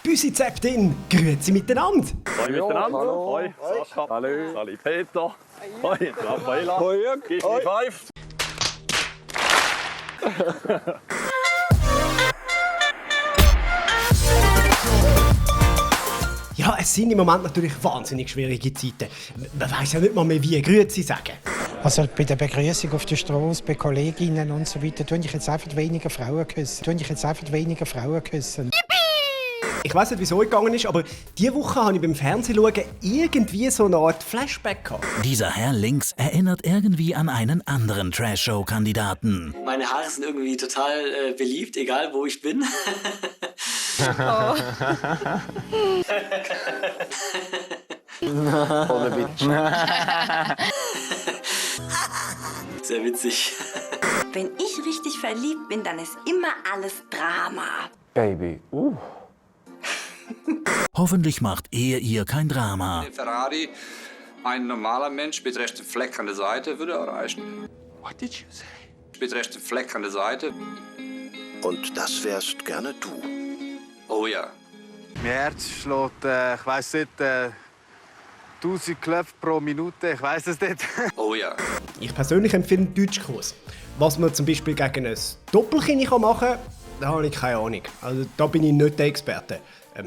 Büsi-Zeptin, grüezi miteinander. Hoi miteinander. hallo. Hoi, Sascha. Hallo. Sali Peter. Hoi, Raffaella. Hoi, Jörg. Give me five. Ja, es sind im Moment natürlich wahnsinnig schwierige Zeiten. Man weiss ja nicht mal mehr, wie grüezi sagen. Also bei der Begrüßung auf der Straße, bei Kolleginnen und so weiter, tue ich jetzt einfach weniger Frauen küssen. Ich weiss nicht, wieso es gegangen ist, aber diese Woche habe ich beim Fernsehschauen irgendwie so eine Art Flashback gehabt. Dieser Herr links erinnert irgendwie an einen anderen Trash-Show-Kandidaten. Meine Haare sind irgendwie total beliebt, egal wo ich bin. Ohne Witz. Sehr witzig. Wenn ich richtig verliebt bin, dann ist immer alles Drama. Baby, Hoffentlich macht er ihr kein Drama. Ferrari, ein normaler Mensch mit rechten Fleck an der Seite würde erreichen. What did you say? Mit rechten Fleck an der Seite. Und das wärst gerne du. Oh ja. Mein Herz schlägt, ich weiss nicht, 1000 Klopfen pro Minute, ich weiss es nicht. Oh ja. Ich persönlich empfehle einen Deutschkurs. Was man zum Beispiel gegen ein Doppelkinn machen kann, da habe ich keine Ahnung. Also da bin ich nicht der Experte.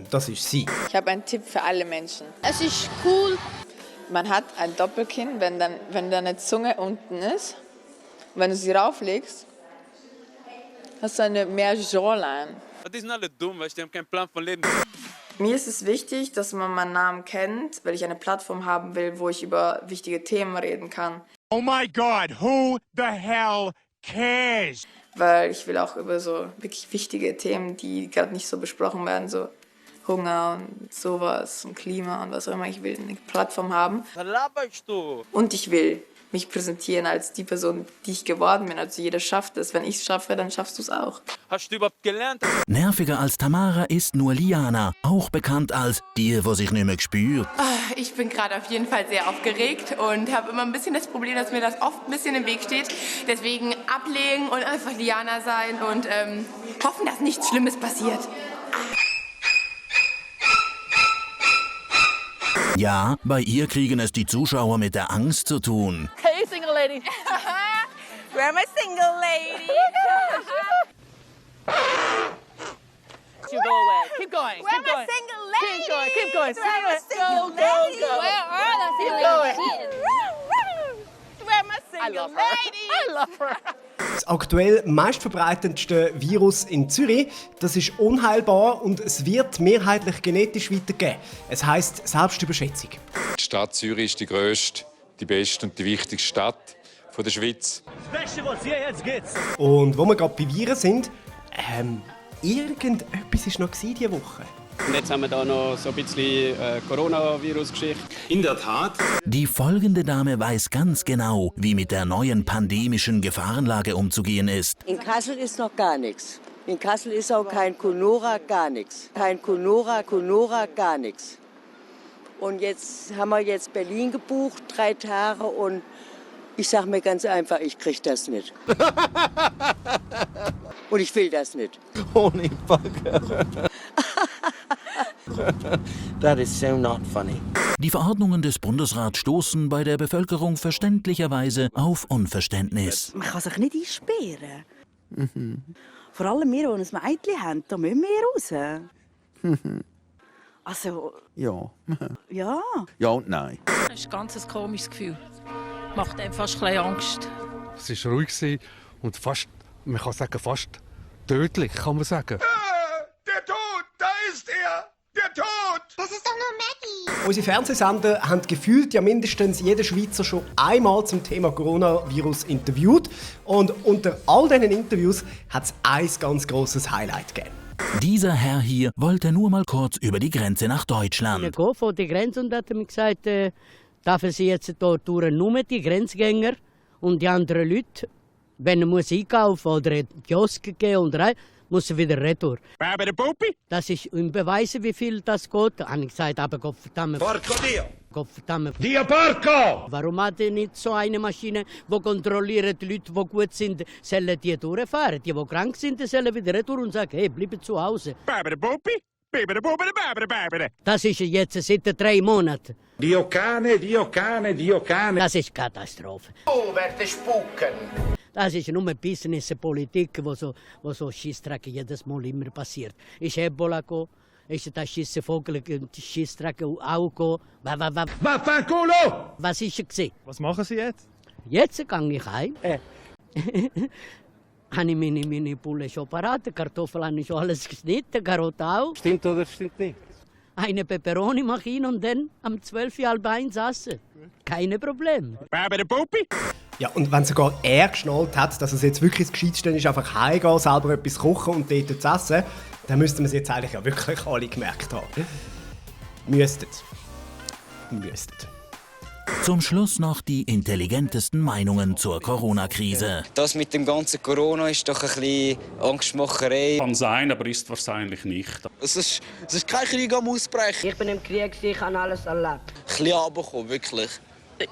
Das ist sie. Ich habe einen Tipp für alle Menschen. Es ist cool. Man hat ein Doppelkinn, wenn deine Zunge unten ist. Und wenn du sie rauflegst, hast du eine mehr Jawline. Das ist alle dumm, weil ich habe keinen Plan von Leben. Mir ist es wichtig, dass man meinen Namen kennt, weil ich eine Plattform haben will, wo ich über wichtige Themen reden kann. Oh my God, who the hell cares? Weil ich will auch über so wirklich wichtige Themen, die gerade nicht so besprochen werden, so Hunger und sowas und Klima und was auch immer. Ich will eine Plattform haben. Was laberst du? Und ich will mich präsentieren als die Person, die ich geworden bin. Also jeder schafft es. Wenn ich es schaffe, dann schaffst du es auch. Hast du überhaupt gelernt? Nerviger als Tamara ist nur Liana, auch bekannt als die, wo sich nicht mehr spürt. Ich bin gerade auf jeden Fall sehr aufgeregt und habe immer ein bisschen das Problem, dass mir das oft ein bisschen im Weg steht. Deswegen ablegen und einfach Liana sein und hoffen, dass nichts Schlimmes passiert. Ja, bei ihr kriegen es die Zuschauer mit der Angst zu tun. Hey, single lady. Where my single lady? You go away. Keep going. Where my single lady? Keep going. Where my single lady? Where are the single ladies? Where my single lady? I love her. Das aktuell meistverbreitendste Virus in Zürich, das ist unheilbar und es wird mehrheitlich genetisch weitergegeben. Es heisst Selbstüberschätzung. Die Stadt Zürich ist die grösste, die beste und die wichtigste Stadt der Schweiz. Das Beste, was hier jetzt geht. Und wo wir gerade bei Viren sind, irgendetwas war noch diese Woche. Und jetzt haben wir da noch so ein bisschen Coronavirus-Geschichte. In der Tat. Die folgende Dame weiß ganz genau, wie mit der neuen pandemischen Gefahrenlage umzugehen ist. In Kassel ist noch gar nichts. In Kassel ist auch kein Conora, gar nichts. Kein Conora, gar nichts. Und jetzt haben wir Berlin gebucht, 3 Tage und ich sage mir ganz einfach, ich kriege das nicht. Und ich will das nicht. Ohne Bagger. That is so not funny. Die Verordnungen des Bundesrats stoßen bei der Bevölkerung verständlicherweise auf Unverständnis. Man kann sich nicht einsperren. Vor allem wir, die ein Mädchen haben, da müssen wir raus. Also... Ja. Ja. Ja und nein. Das ist ein ganz komisches Gefühl. Macht einem fast ein bisschen Angst. Es war ruhig und fast, man kann sagen, fast tödlich, kann man sagen. Der Tod, da ist er! Der Tod! Das ist doch nur Maggie! Unsere Fernsehsender haben gefühlt ja mindestens jeden Schweizer schon einmal zum Thema Coronavirus interviewt. Und unter all diesen Interviews hat es ein ganz grosses Highlight gegeben. Dieser Herr hier wollte nur mal kurz über die Grenze nach Deutschland. Ich gehe vor die Grenze und hat mir gesagt, dürfen Sie jetzt dort durch nur die Grenzgänger und die anderen Leute, wenn er muss einkaufen oder in den Kiosk gehen und rein, muss er wieder retour. Das ist im Beweisen, wie viel das geht. Da habe ich gesagt, aber Gottverdammt. Porco Dio! Gottverdammt. Dio Porco! Warum hat er nicht so eine Maschine, die kontrolliert, die Leute, die gut sind, sollen die durchfahren? Die krank sind, sollen wieder retour und sagen, hey, bleib zu Hause. Das ist jetzt seit 3 Monaten. Dio cane, Dio cane, Dio cane. Das ist Katastrophe. Oh, werde spucken. Das ist nur Business, Politik, wo so Scheissdreck jedes Mal immer passiert. Ist Ebola gekommen, ist der Scheissvogel, Scheissdreck auch gekommen. Vaffanculo! Was ist es? Was machen Sie jetzt? Jetzt gehe ich heim. Habe ich meine Pulle schon parat, Kartoffeln habe ich schon alles geschnitten, Karotten auch. Stimmt oder stimmt nicht? Eine Peperoni mache ich und dann am 12:30 essen. Keine Probleme. Ja, und wenn sogar er geschnallt hat, dass es jetzt wirklich das Gescheiteste ist, einfach heimgehen, selber etwas kochen und dort zu essen, dann müssten wir es jetzt eigentlich ja wirklich alle gemerkt haben. Müsstet. Zum Schluss noch die intelligentesten Meinungen zur Corona-Krise. Das mit dem ganzen Corona ist doch ein bisschen Angstmacherei. Kann sein, aber ist wahrscheinlich nicht. Es ist kein Krieg am Ausbrechen. Ich bin im Krieg, ich habe alles erlebt. Ein bisschen runterkommen, wirklich.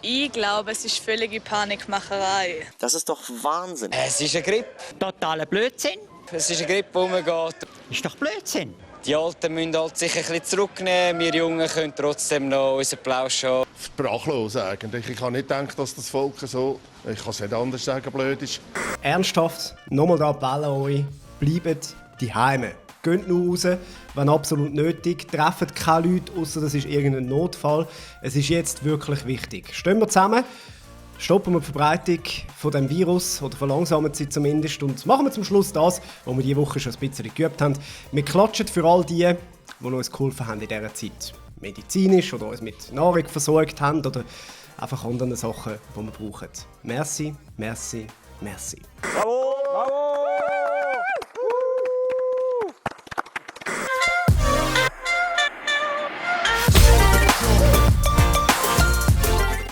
Ich glaube, es ist völlige Panikmacherei. Das ist doch Wahnsinn. Es ist eine Grippe. Totaler Blödsinn. Es ist eine Grippe, die umgeht. Ist doch Blödsinn. Die Alten müssen halt sich ein bisschen zurücknehmen. Wir Jungen können trotzdem noch unseren Plausch haben. Sprachlos eigentlich. Ich kann nicht denken, dass das Volk so, ich kann es nicht anders sagen, blöd ist. Ernsthaft, nochmal der Appell an euch, bleibt daheim. Geht nur raus, wenn absolut nötig. Trefft keine Leute, außer das ist irgendein Notfall. Es ist jetzt wirklich wichtig. Stehen wir zusammen, stoppen wir die Verbreitung von dem Virus, oder verlangsamen sie zumindest, und machen wir zum Schluss das, was wir diese Woche schon ein bisschen geübt haben. Wir klatschen für all die uns geholfen haben in dieser Zeit. Medizinisch oder uns mit Nahrung versorgt haben oder einfach andere Sachen, die wir brauchen. Merci, merci, merci. Bravo!